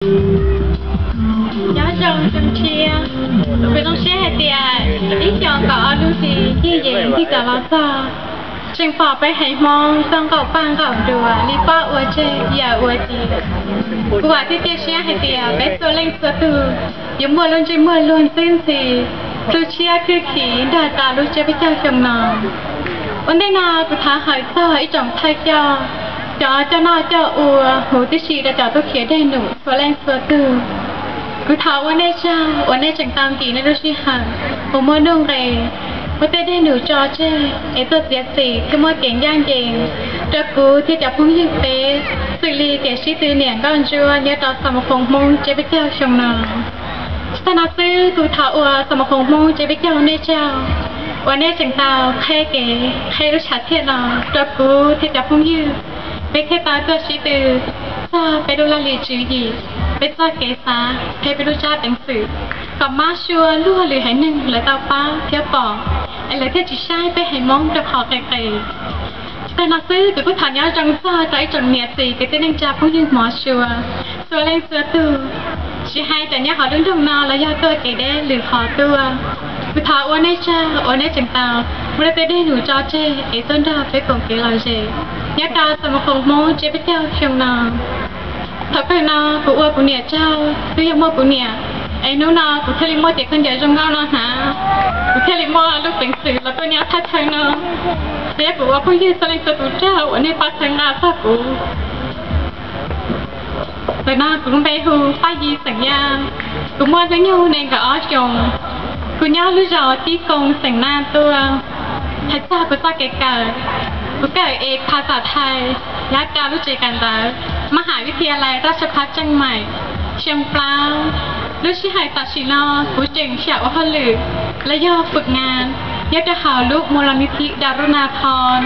Nyob zoo zoo tshiab, kuv zoo siab hais tias ib xyoos kaum ob lub hlis Yeej Yees thiaj tau los txog. Tseem pom peb haiv Hmoob txoj nqaum paj nqaum nruas li poj ua tseg yawm ua ciav. Kuv vam thiab cia siab hais tias peb txhua leej txhua tug yuav muaj lub ntsej muag luag ntxwb ntxhi, plhu tshiab khwb khiv nrog rau lub tsiab peb caug xyoo no. Ua ntej no kuv thov hawm txog ib tsoom thawj coj, cov coj noj coj ua huv tib si rau cov tub khiav dej num txhua leej txhua tug. Kuv thov ua nej tsaug uas nej tseem tau nkim nej lub sij hawm uas muaj nuj nqis, muab tej dej num tso tseg es tuaj txiav txim thiab muab kev ncaj ncees rau kuv thiab cov phooj ywg peb, xws li kev sib tw niam nkauj ntsuab nyob rau xov mus khoom Hmoob tsiab peb caug xyoo no. Tsis tag no xwb, kuv thov ua xov mus khoom Hmoob tsiab peb caug nej tsaug uas nej tseem tau qheb kev qheb lub tshav txhiaj no rau kuv thiab cov phooj ywg, peb thiaj tau tuaj sib tw txog peb lub laj lim tswv yim, peb txoj kev xav, thiab peb lub tsab peev xwm, kom mab sua luag lwm haiv neeg lawv tau paub thiab pom, es lawv thiaj tsis saib peb haiv Hmoob rau qhov qis qis. Tsis tag no xwb, kuv kuj thov nyob zoo txog rau ib tsoom niam txiv kwv tij neej tsa phooj ywg hmov tshua txhua leej txhua tug, tsis hais cov nyob hauv lub nroog no los yog tuaj kev deb lwm qhov tuaj. Kuv thov ua nej tsaug uas nej tseem tau muab tej dej num tso tseg es tuaj nrog peb koom kev lom zem nyob rau xov mus khoom Hmoob tsiab peb caug xyoo no. Thaum kawg no kuv ua kuv niam tsaug, twb yog muaj kuv niam es hnub no kuv thiaj li muaj cev khaub ncaws zoo nkauj no hnav, kuv thiaj li muaj lub peev xwm los tuaj nyob thaj chaw no. Thiab kuv ua phooj ywg txhua leej txhua tus tsaug uas nej pab txhawb nqa txog kuv. Ntawm no kuv lub npe hu Paj Yis xeem Yaj, kuv muaj hnub nyoog nees nkaum ob xyoos. Kuv nyob lub zos Tib Koos xeem Naj tuaj. Hais txog kuv txoj kev kawm, kuv kawm es phas xas thais nyob rau lub tsev kawm ntawv Maj Has Vib Thia Lais Raj Sab Phab Tseej Maim xyoo plaub. Lub sij hawm tam sim no kuv tseem xyaum ua hauj lwm los yog fwm nas nyob rau hauv lub mus los nws thim Da Rub Nas Thoo,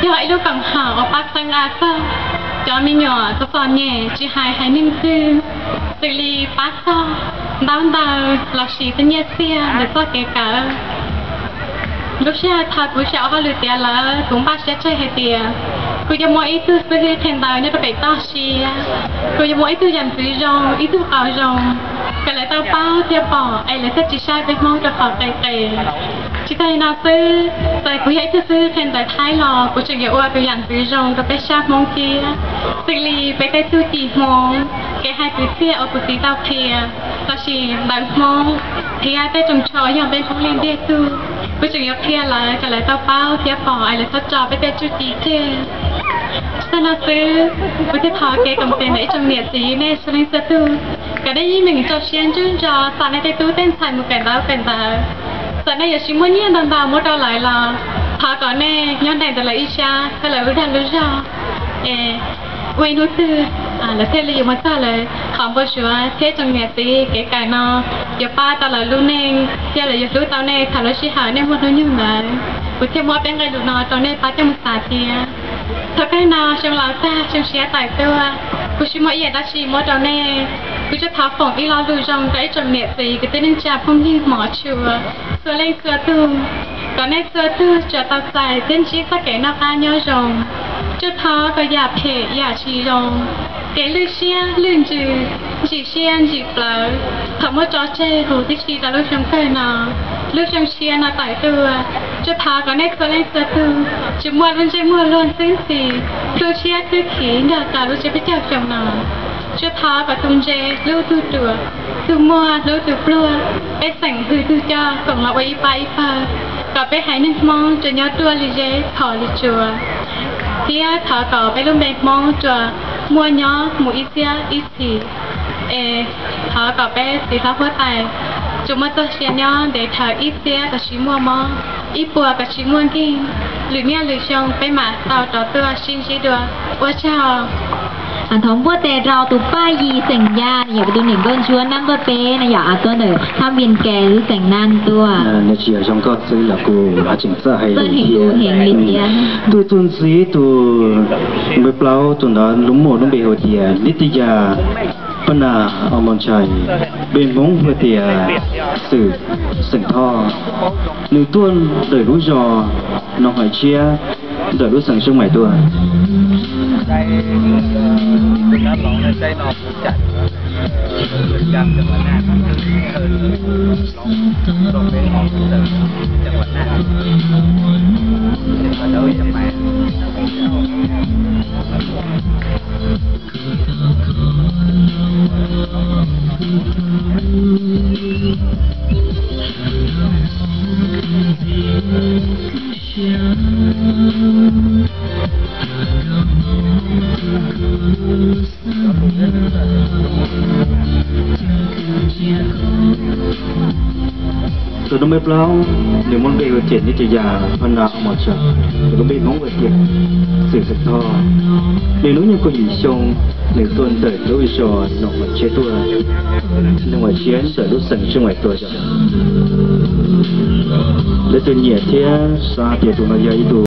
yog ib lub koom haum uas pab txhawb nqa txog cov me nyuam txom txom nyem tsis hais haiv neeg twg, xws li pab txog ntaub ntawv los sis tej nyiaj txiag ntawm txoj kev kawm. Lub sij hawm thaum kuv xyaum ua hauj lwm tiav lawm, kuv npaj siab tseg hais tias kuv yuav muaj ib tug xib hwb qhia ntawv nyob rau pem toj siab, kuv yuav muaj ib tug yam ntxwv zoo, ib tug qauv zoo, kom lawv tau paub thiab pom es lawv thiaj tsis saib peb Hmoob rau qhov qis qis. Tsis tas li no xwb, txawm kuv yog ib tug xib hwb qhia ntawv Thaib los kuv tseem yuav ua tus yam ntxwv zoo rau peb sab Hmoob thiab, xws li peb tej txuj ci Hmoob, kev hais kwv txhiaj uas kuv txiv tau qhia, los sis ntawv Hmoob, thiab tej tsoos tsho uas yog peb Hmoob li ntiag tug. Kuv tseem yuav qhia lawv kom lawv tau paub thiab pom es lawv txhob tso peb tej txuj ci tseg. Tsis tas no xwb, kuv thiaj thov kev koom tes ntawm ib tsoom niam txiv nej txhua leej txhua tug, kom nej yeej meem tso siab ntsuj ntso xa nej tej tub tej ntxhais mus kawm ntawv kawm ntawv. Txawm nej yuav tsis muaj nyiaj ntau ntau muab rau lawv los thov kom nej nyob nraim ntawm lawv ib sab thiab lawv lub dag lub zog, es ua ib hnub twg lawv thiaj li yuav mus txog lawv qhov npau suav. Thiab tsoom niam txiv, kev kawm no yuav pab tau lawv lub neej thiab lawv yuav hlub tau nej thaum lub sij hawm nej muaj hnub nyoog ntawd. Kuv thiaj muab peb nqe lus no rau nej pab coj mus xav thiab. Thaum kawg no xyoo laus tag xyoo siab tawm tuaj, kuv tsis muaj ib yam dab tsi muab rau nej. Kuv tsuas thov foom ib lo lus zoo rau ib tsoom niam txiv kwv tij neej tsa phooj ywg hmov tshua txhua leej txhua tug, kom nej txhua tug tsuas tau txais thiab ntsib txoj kev noj qab nyob zoo. Tsuas thov kom yam phem yam tsis zoo, kev lwj siab lwj ntsws, ntsim siab ntsim plawv, thaum muab tso tseg huv tib si rau lub xyoo kawg no, lub xyoo tshiab no tawm tuaj. Tsuas thov kom nej txhua leej txhua tug tsuas muaj lub ntsej muag luag ntxwb ntxhi, plhu siab khwb khiv nrog rau lub tsiab peb caug xyoo no. Tsuas thov kom tus ntse hlub tus ruam, tus muaj hlub tus pluag, peb xeem hwm tus coj koom los ua ib pab ib pawg, kom peb haiv neeg Hmoob tsuas nyob ruaj li zeb phom li tsua, thiab thov kom peb lub npe Hmoob tsuas muaj nyob mus ib txhiab ib txhis. Es thov kom peb txiv hlob huab tais tsuas muaj txoj sia nyob ntev dhawv ib txhiab kom tsis muaj mob, ib puas kom tsis muaj nkeeg, lwm niaj lwm xyoo peb mam tau rov tuaj sib ntsib dua. Ua tsaug. Thov npuaj tes rau tus Paj Yis xeem Yaj, nws yog tus niam nkauj ntsuab nab npawb peb no, yog tuaj ntawm thab Npis Kev lub xeem Naj tuaj. Nws tsis yog zoo nkauj xwb los kuv tseem txawj hais lus thiab. Tus txuas ntxiv tus npawb plaub tus ntawd lub muam lub npe hu tias Nib Tij Yas, Paj Nas Os Mos Ntshais, npe Hmoob hu tias Xwm, xeem Thoj. Nws tuaj ntawm lub zos Noo Hais Tshiab ntawm lub xeem Xeeb Maim tuaj. Cam, cam Quảng Nam, hơn, hơn một km từ Cam Quảng Nam. Ở đâu chẳng phải. Tus nub npeb plaub, nws muab npe hu tias Neb Tsis Yam Phab Nab Mos Tsham, nws kuj npe Hmoob hu tias Xwm Xeem Thoj. Nws hnub nyoog kaum yim xyoo, nws tuaj ntawm lub zos Noom Vam Tshiab tuaj, Noom Vam Tshiab ntawm lub xeev Tsheej Vaj tuaj. Leej twg nyiam thiab xav tias tus no yog ib tug